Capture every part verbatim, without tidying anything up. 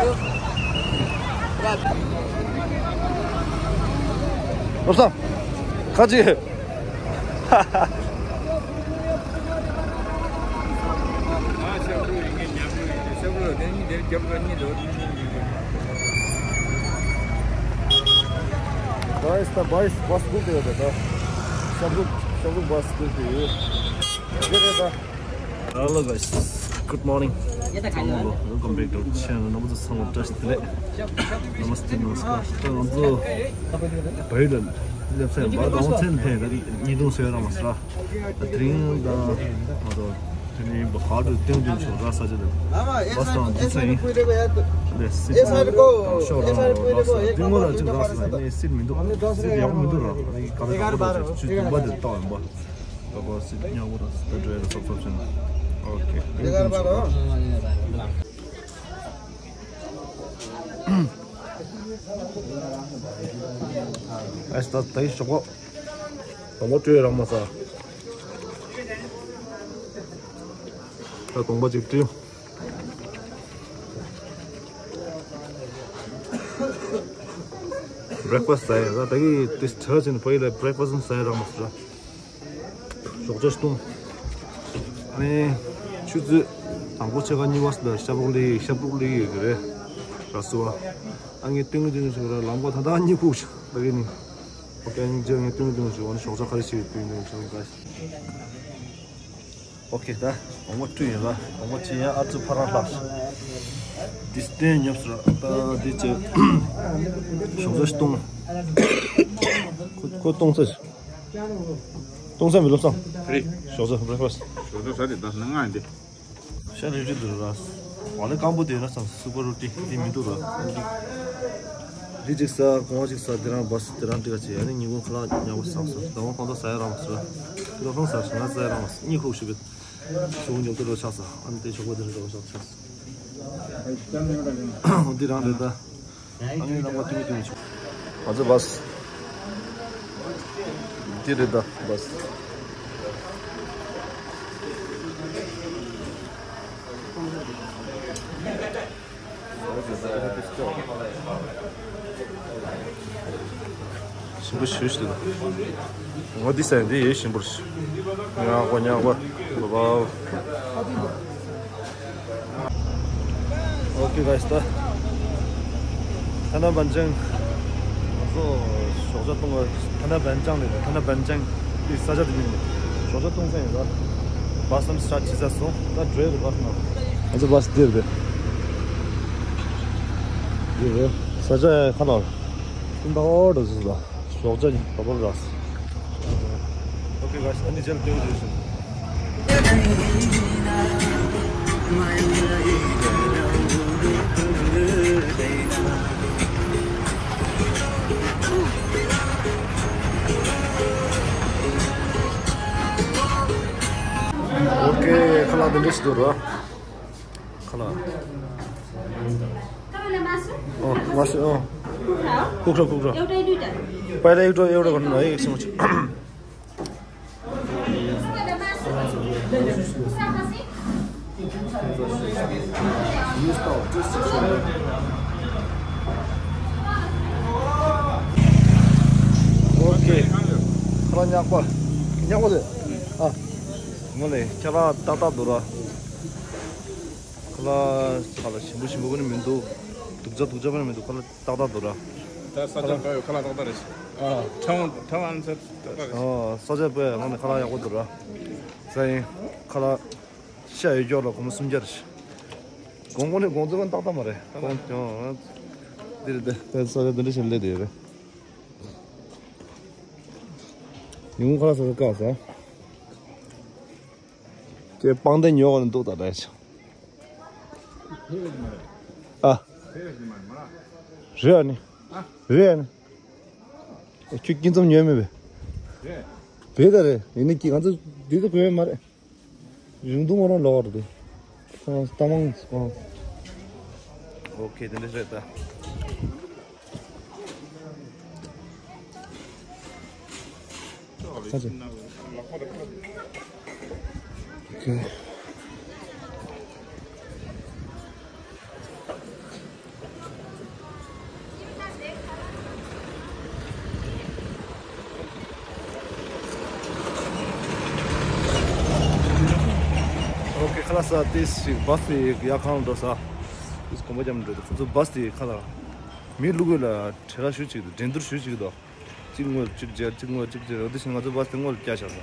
བློ་བཟང་། ཁ་ཅིག་བོ་ཡིས་དང་བོ་ཡིས་བོ་སི་སྒུག་དེ་ཡོད་པ་དང་། ཤབ་རུག་ཤབ་རུག་བོ་སི་སྒུག་དེ་ཡོད། དེ་རེད་ད། Hello guys, good morning. Hello, welcome back to our channel. རྣམ་པ་ཚོ་ཚང་མ་བཀྲ་ཤིས་བདེ་ལེགས། Namaste, namaskar. ད་ང་ཚོ་བལ་ཡུལ་ལ་སླེབས་ཚར་ཡིན་པ། ད་ཧོན་ཚན་ཕེབས་ད་ཉིས་སྟོང་ཟེར་ར་མ་ཟེར། ད་དེ་རིང་ད་ང་ཚོ་དེ་རིང་བ་ག་རུ་སྟོན་དུས་ཆོག་ར་ས་ཆ་དེ་བ་སི་དང་འདི་ཚོ་ཡིན། ལས་སི་ཏི་ཤོག་རང་ར་ས་དེ་ངོ་ལ་ཅིག་ར་ས་ནས་སི་ཏི་མི་འདུག་སི་ཏི་ཡག་པོ་མི་འདུག་ར། ཨ་ནི་ག་ལ་ག་པོ་ར་ཅིག་ཅུ་དུམ་པ་དེ་ལྟ་བ་ཡིན་པ། ད་གོ་སི་ཉག་པོ་ར་ད་འགྲོ་ཡ་ལ་སོབ་སོབ་བྱས་ན། ཨོ་ཁེ། ཨེ་ད་ད་ཡི་ཞོག་གོ། དང་པོ་སྤྲོད་རང་མ་ས། ད་དང་པོ་ཅིག་སྤྲོད། བྷི་རེག་ཕ་སི་ཟ་ཡ། ད་ད་གི་དེ་ཆ་ཅན་ཕ་ཡི་ལ་བྷི་རེག་ཕ་སི་ཟ་ཡ་རང་མ་ས། ཞོགས་ཇ་བཏུང་། ཨ་ནི་ཆུ་ཚོད་དང་པོ་ཕྱེད་ཀ་གཉིས་པ་ལ་ཤབ་རུག་ལི་ཤབ་རུག་ལི་ཡོད་ཀྱི་རེད། ར་སུ་བ། ཨ་ངས་སྟོན་གི་སྟོན་གི་ཞིག་ར་ལམ་ཁ་ད་ད་གཉིད་ཁུག་ཞིག་ད་གི་ནི། ཨོ་ཀེ། ཨ་ནི་རྗེས་ངས་སྟོན་གི་སྟོན་གི་ཞིག་འོ་ན་ཞོགས་ཇ་ག་རེ་ཞིག་སྟོན་སྟོན་ཞིག་ད། ཨོ་ཀེ། ད་དང་པོ་སྤྲོད་ཡིན་ལ། དང་པོ་ཅི་ཡང་ཨ་ཙི་ཕ་རང་ལྷག་ཞིག་འདི་སྟོན་ཉོབ་སོང་ར། ད་འདི་ཅི་ཞོགས་ཇ་བཏུང་། ཁོ་ཁོ་བཏུང་ཚར་ཞིག་བཏུང་ས་མི་ལོབས་སང་། རེད། ཞོགས་ཇ་བྷི་རེག་ཕ་སི། ཞོགས་ཇ་ཟ་རེད་ད་ལྔ་ཡིན་ཏེ། ཤ་རིག་རིག་འདུག་ར། ཝ་ལེ་སྐམ་པོ་དེ་ན་སང་སུ་པར་རུ་ཏི་དེ་མི་འདུག་ར། རི་གཅིག་ཟ་གོང་བ་གཅིག་ཟ་དེ་རང་བ་སི་དེ་རང་ཏི་ག་ཆེ་ཡ་ནི་ཉིན་གུང་ཁ་ལག་ཉག་པོ་ཟ་སོང་། ད་བང་ཁོང་ད་ཟ་ཡ་རང་མ་སོང་། ཁ་ལག་ཁང་ཟ་སོང་ང་ཟ་ཡ་རང་མ་སོང་། གཉིད་ཁུག་ཞིག་གི་ཞོགས་ཉོབ་ཏུ་རོ་ཆགས་སོང་། ཨ་ནི་དེ་ཞོགས་པ་དེ་རོ་ཆགས་སོང་། འདི་རང་རེད་ད། ཨ་ནི་རང་ག་ཏུང་ཏུང་ཆུ། ང་ཚོ་བ་སི། འདི་རེད་ད་བ་སི། ཞིམ་པོ་ཞུ་ཞུ། ངོ་འདི་ཟེར་འདི་ཡེ་ཞིམ་པོ་ཞུ། ཉག་པ་ཉག་པ། བ་བ། ཨོ་ཀེ་གྷའི་སི། ད་ཐ་ན་བན་ཅང་། ང་ཚོ་ཞོགས་ཇ་བཏུང་བ། ཐ་ན་བན་ཅང་ལས་ཐ་ན་བན་ཅང་དེ་ས་ཆ་དེ་ཉིད་ནས་ཞོགས་ཇ་བཏུང་ས་ཡིན་ལ། བ་སི་ནམ་སི་ཊར་ཊི་བྱས་སོང་། ད་འགྲོ་ཡ་རེད་བ་སི་ནམ། ང་ཚོ་བ་སི་འདིར་རེད། འདིར་རེད། ས་ཆ་ཁ་ལག་སུམ་རྟགས་འོར་འགྲོ་ཟིན་ལ། ཞོགས་ཇ་ཉིན་བ་པར་རག་སོང་། ཨོ་ཀེ་གྷའི་སི། ཨ་ནི་རྗེས་ལ་སྟོན་རྒྱུ་ཞིག་ཨོ་ཀེ། ཁ་ལག་འདི་འདྲ་ཞིག་འདུག་ར། ཁ་ལག་ཨོ། མ་སུ། ཨོ། ཁུག་ཁྲ་ཁུག་ཁྲ། पहिला एउटा एउटा गर्नु है एकछिन। ཨོ་ཀེ། ཁ་ལག་ཉག་པ། ཉག་པ་དེ། ཨ། ངོ་ལེ་ཁ་ལག་ཏག་ཏག་འདུག་ར། ཁ་ལག་ཁ་ལག་ཞིམ་པོ་ཞིམ་པོ་ཁོ་ནི་མི་འདུག་སྡུག་ཅག་སྡུག་ཅག་ཁོ་ནི་མི་འདུག་ཁ་ལག་ཏག་ཏག་འདུག་ར། ད་ས་ཆ་ག་ཡོད་ཁ་ལག་ཏག་ཏག་རེད། ཨ། ཁྲང་ཁྲང་ཨན་སར་ཏག་ཏག་རེད། ཨ། ས་ཆ་དཔེ་ནང་ནས་ཁ་ལག་ཡག་པོ་འདུག་ར། ས་ཡིན། ཁ་ལག་ཤ་ཡོད་ཀྱོག་ལ་སྒོར་མོ་སུམ་བརྒྱ་རེད། དགོང་དགོང་ནས་དགོང་ཚོད་ཀྱང་ཏག་ཏག་མ་རེད། དགོང་དགོང་། འདི་རེད་དེ། ས་ཆ་འདི་འདྲ་ཞིག་སླེབས་བསྡད་ཡོད་རེད། ཉིན་གུང་ཁ་ལག་ཟ་ས་དཀའ་ས། ཁྱེད་པང་གདན་ཉོ་ག་ནས་འདུག་ད་ལྟ་ཡ་ཆ། ཨ། རེད་ཨ་ནི། རེད་ཨ་ནི། ཁྱོད་སྐྱིན་ཚབ་ཉོས་མེད་པས། བས་ད་རེད། ཡིན་ནི་ཀྱི་ང་ཚོ་འདི་ཚོ་གོན་ཡོད་མ་རེད། རིང་ཐུང་མ་རང་ལོག་རེད་དེ། ཨོ་ཀེ། དེ་འདྲ་རེད་ད། ཁ་ཅིག་ཨོ་ཀེ། ས་ཏེ་ཞིག་བ་སི་ཡག་ཁང་འགྲོ་ས། ཏེ་གོམ་པ་རྒྱབ་འགྲོ་ད་ཁོ་ཚོ་བ་སི་དེ་ཁ་ལ། མི་ལུག་གུ་ལ་བྲེལ་བ་ཞུ་ཅིག་འགྲན་བསྡུར་ཞུ་ཅིག་དོ། གཅིག་སྔོན་གཅིག་རྗེས་གཅིག་སྔོན་གཅིག་རྗེས་འོ་དེ་བཞིན་ང་ཚོ་བ་སི་དེ་སྔོན་ལ་བསྐྱལ་བཞག་ས།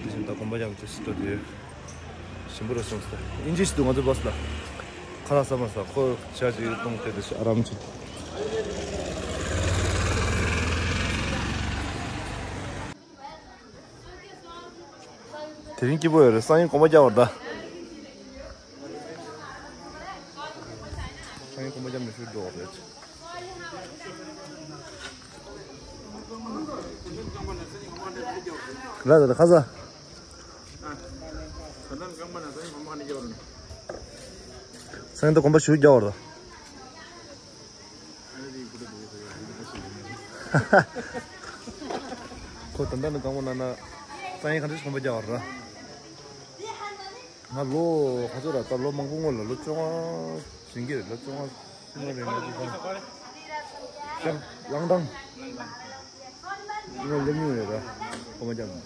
དེ་བཞིན་ད་གོམ་པ་རྒྱབ་ཏེ་ཞིག་འགྲོ་དེ། ཞིམ་པོ་རེད་སོང་ས། ཨིན་ཇི་ཞིག་འདུག་ང་ཚོ་བ་སི་ལ། ཁ་ལག་ཟ་མ་ཟ་ཁོ་ཆ་ཅིག་གཏོང་སྟེ་དེ་ཞིག་ཨ་རམ་ཅིག་དེ་རིང་སྐྱིད་པོ་ཡོད་རེད། སང་ཉིན་གོམ་པ་རྒྱག་བར་གདའ། སང་ཉིན་གོམ་པ་རྒྱབ་ནས་ཤུལ་འགྲོ་བ་རེད། ལ་ལ་ཁ་ས། སང་ཉིན་ད་གོམ་པ་ཤུལ་རྒྱག་བར་གདའ། ཁོ་ད་ལྟ་ནི་གང་མོ་ན་ན། སང་ཉིན་གང་འདྲ་ཞིག་གོམ་པ་རྒྱག་བར་ར། ང་ལོ་ག་ཚོད་ར་ད་ལོ་མང་པོ་སྔོན་ལ་ལོ་བཅོ་ལྔ་ཟིན་གྱི་རེད། ལོ་བཅོ་ལྔ་ཟིན་གྱི་རེད། ང་ཚོ་ཤམ་ལང་ཏང་ང་སླེབས་མྱོང་ཡོད་ར། གོམ་པ་རྒྱག་མྱོང་།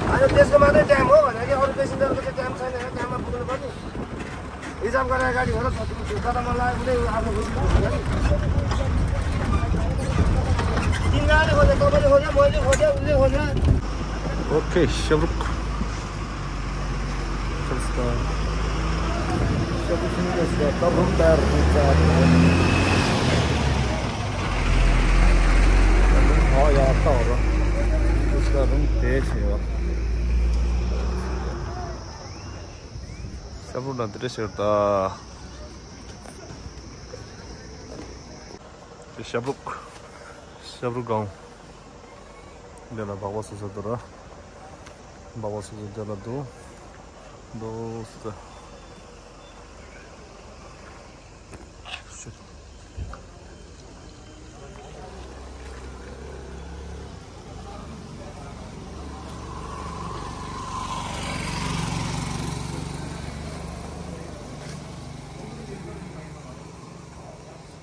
अरे त्यसको मात्रै टाइम हो, भनेको अरू पेसेन्जरको चाहिँ टाइम छैन, टाइममा पुग्नु पर्ने। हिसाब गरेर गाडी हो र, कता मन लाग्यो भने आफ्नो खुसी। तिनजनाले खोज्यो, तपाईँले खोज्यो, मैले खोजेँ, उसले खोज्यो। OK, ཤབ་རུག་ཤབ་རུག་ཤབ་རུག་ཤིང་ཏོག་ཤབ་རུག་དར་རུག་ཙར། ཨོ་ཡ་ཏོག་རུག་ཤབ་རུག་དེ་ཤེས་བ། ཤབ་རུག་ལ་འདི་འདྲ་ཤར་ད། དེ་ཤབ་རུག་ཤབ་རུག་སྒང་། འདི་ལ་སྦག་སྦག་སོ་སོ་འདུག་ར། སྦག་སྦག་སོ་སོ་འདི་ལ་འདུག་འདུག་སེ།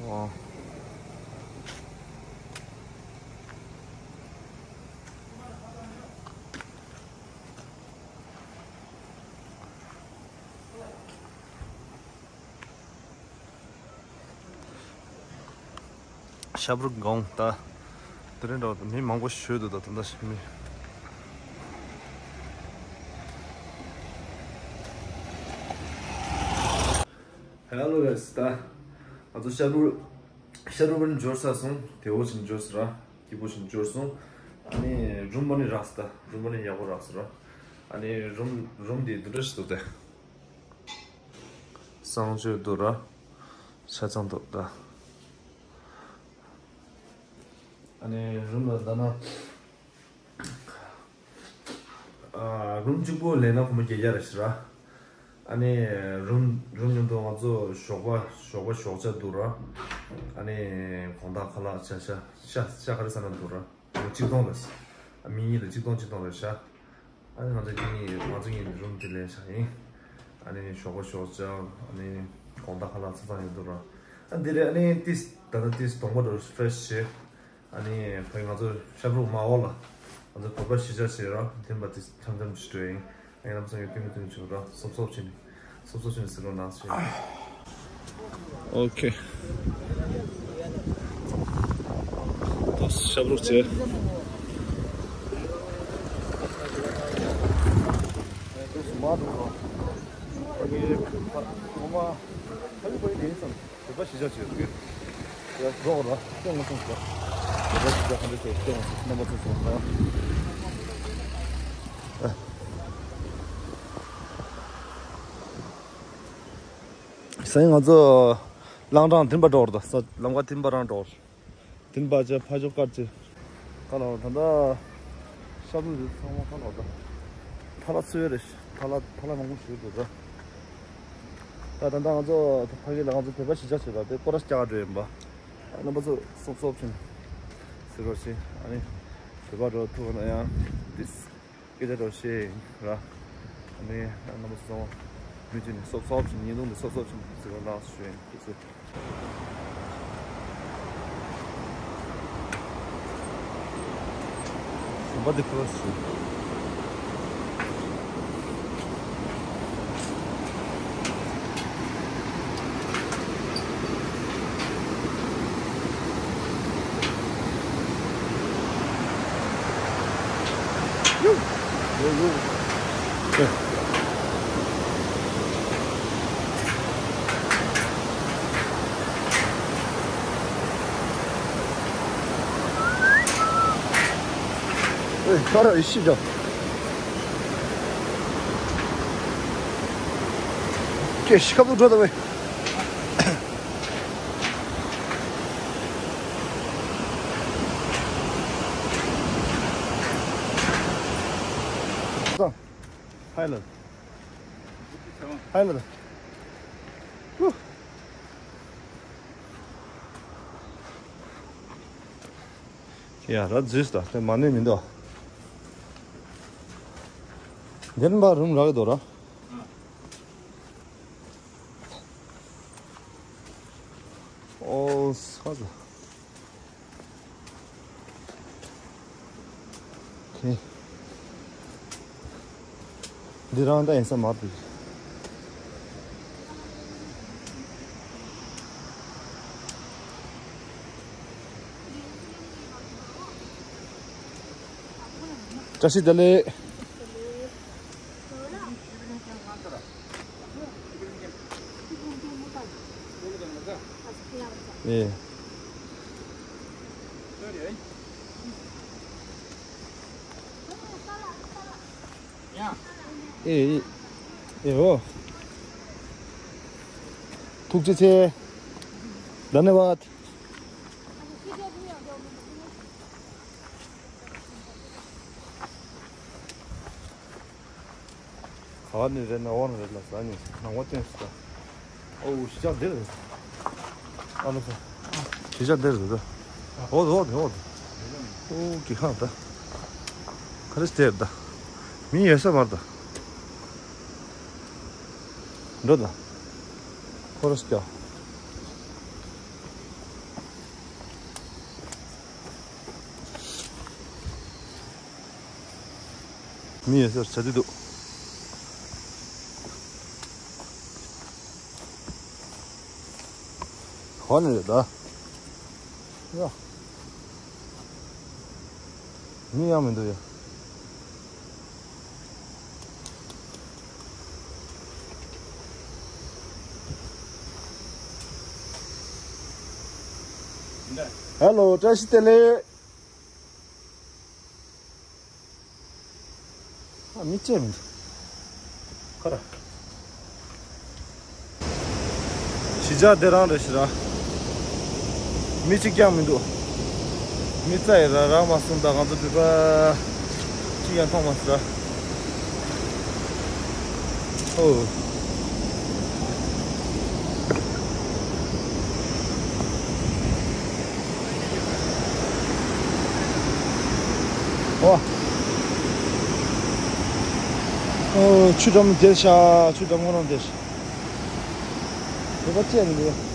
ཨོ། ཤབ་རུག་སྒང་ད། དེ་རིང་འདྲ་བ་མི་མང་པོ་ཞིག་འདུག་ད་ད་ལྟ་ཞིག་མི། Hello guys, ད་ང་ཚོ་ཤབ་རུག་ཤབ་རུག་བར་འབྱོར་ཚར་སོང་། དེ་འོ་ཞིག་འབྱོར་ཚར་ར། སྐྱིད་པོ་ཞིག་འབྱོར་སོང་། ཨ་ནི་རུམ་བ་ནི་རག་སོང་། ད་རུམ་བ་ནི་ཡག་པོ་རག་སོང་ར། ཨ་ནི་རུམ་རུམ་དེ་འདི་འདྲ་ཞིག་འདུག་སྟེ། གསང་སྤྱོད་འདུག་ར། ཆ་ཚང་འདུག་ད། ཨ་ནི་རུམ་ལ་ལྟ་ན། ཨ། རུམ་གཅིག་པོ་ལེན་ན་སྒོར་མོ་བརྒྱད་བརྒྱ་རེ་ཞིག་ར། ཨ་ནི་རུམ་རུམ་མཉམ་དུ་ང་ཚོ་ཞོགས་པ་ཞོགས་པ་ཞོགས་ཇ་འདུག་ར། ཨ་ནི་དགོང་དག་ཁ་ལག་ཇ་ཤ་ཤ་ཤ་ག་རེ་ཟ་ན་འདུག་ར། གཅིག་སྟོང་ལ། ཨ། མི་གཉིས་ལ་གཅིག་སྟོང་གཅིག་སྟོང་རེ་ཤ། ཨ་ནི་ང་ཚོ་གཉིས་ང་ཚོ་གཉིས་རུམ་དེ་ལེན་ཤག་ཡིན། ཨ་ནི་ཞོགས་པ་ཞོགས་ཇ། ཨ་ནི་དགོང་དག་ཁ་ལག་ཆ་ཚང་ཡོད་འདུག་ར། ཨ་འདི་རེད། ཨ་ནི་ཏིས་ད་ལྟ་ཏིས་གདོང་པ་འགྲོ་ཕེ་རེ་ཤི་བྱས། ཨ་ནི་ཕ་གི་ང་ཚོ་ཤབ་རུག་མ་འོག་ལ་ང་ཚོ་བོད་པ་གཞིས་ཆགས་ཤིག་ར། འཐེན་པ་ཏིས་འཐམ་འཐམ་ཞིག་འགྲོ་ཡིན། ཨ་ནི་ལམ་སང་ཡོད་ཀྱི་མི་ཐུང་ཆུང་ར། སོབ་སོབ་བྱས་ནས་སོབ་སོབ་བྱས་ནས་ཟེར་རོགས་གནང་ཞེས། ཨོ་ཁེ། ཏོག་ཤབ་རུག་བྱས། ཏོག་མ་འགྲོ་རོགས། ཨ་ནི་ཕ་གི་ཕ་གི་ཕ་གི་དེ་ཡིན་ཙང་། བོད་པ་གཞིས་ཆགས་ཅིག་ཡོད་ཀྱི། ཡ་རོགས་ར་སྐྱོང་མ་སོང་ཟེར། བོད་པ་གཞིས་ཆགས་ག་འདྲ་ཞིག་སྐྱོང་མ་སོང་། རྣམ་པ་ཚོ་སོང་ཟེར། སང་ཉིན་ང་ཚོ་ལང་ཀྲང་ཐིམ་པ་འགྲོ་བར་འདུག་ས། ལམ་ཁ་ཐིམ་པ་རང་འགྲོ་བར། ཐིམ་པ་ཅེ་ཕ་ཇོ་ཀར་ཅེ། ཁ་ལོ་ད་ལྟ་ཤ་བུ་རེད། ཚང་མ་ཁ་ལོ་ད་ཐ་ལ་ཚོས་རེད། ཐ་ལ་ཐ་ལ་མང་པོ་ཞིག་འདུག་ད། ད་ད་ལྟ་ང་ཚོ་ཕ་གི་ལ་ང་ཚོ་བོད་པ་གཞིས་ཆགས་ཆེ་ལ་དེ་སྐོར་ར་སྐྱག་འགྲོ་ཡིན་པ། རྣམ་པ་ཚོ་སོབ་སོབ་ཕྱིན་ཟེར་རོགས་ཞེས། ཨ་ནི་བོད་པ་འགྲོ་ཐུག་ན་ཡང་དེ་སྐད་ཆ་འགྲོ་ཤེས་ཡིན་ར། ཨ་ནི་རྣམ་པ་ཚོ་ཚང་མ་མི་གཅིག་ནས་སོབ་སོབ་ཕྱིན། ཉིན་ཐུང་དེ་སོབ་སོབ་ཕྱིན་ཟེར་རོགས་གནང་ཞུ་ཡིན། ཐུགས་རྗེ་ཆེ། ཨེ། ཁ་ར་ཨེ་ཤི་ཇོ། ཀེ་ཤི་ཁབ་ཏུ་འགྲོ་ད་བས། ཧའི་ལ། ཧའི་ལ། ཧུ། ཡ་ར་ཛིས་ད་དེ་མ་ནས་མི་འདུག་འདན་པ་རུམ་རག་གི་འདུག་ར། ཨོ་ས་ཟ། ཁེ། འདི་རང་ད་ཡིན་ས་མ་རེད། བཀྲ་ཤིས་བདེ་ལེགས། ཨེ། ཨེ། ཨེ་འོ། ཐུགས་རྗེ་ཆེ། धन्यवाद། ག་ནས་རེད་ན་འོང་རེད་ལ་ཟ་ནས་ནང་བ་བསྟན་སོང་། ཨོ་གཞིས་ཆགས་འདིར་རེད། ཨ་ལོ་ས། གཞིས་ཆགས་འདིར་རེད་ད། འོ་དེ་འོ་དེ་འོ་དེ། ཨོ་གི་ཁང་ད། ག་རེ་སྟེར་ད། མི་ཡོད་ས་མར་ད། འགྲོ་ད། ཁོ་ར་སྐྱོ། མི་ཡོད་ཟེར་བྱ་དུས་འདུག་ག་ནས་རེད་ད། ཡ། མི་ཡང་མི་འདུག་ཡ། ཧེ་ལོ། བཀྲ་ཤིས་བདེ་ལེགས། ཨ། མི་གཅིག་མི་འདུག་ཁ་ར། གཞིས་ཆགས་དེ་རང་རེད་ཤི་ར། མི་གཅིག་ཀྱང་མི་འདུག་མི་རྩ་ཡི་ར་རག་མ་སོང་། ད་ང་ཚོ་བོད་པ་གཅིག་ཀྱང་མཐོང་མ་སོང་ར། ཨོ། ཨོ། ཨོ། ཆུ་འགྲམ་བསྡད་ཤག་ཆུ་འགྲམ་ངོ་རང་བསྡད་ཤག་བོད་པ་བཅས་མི་འདུག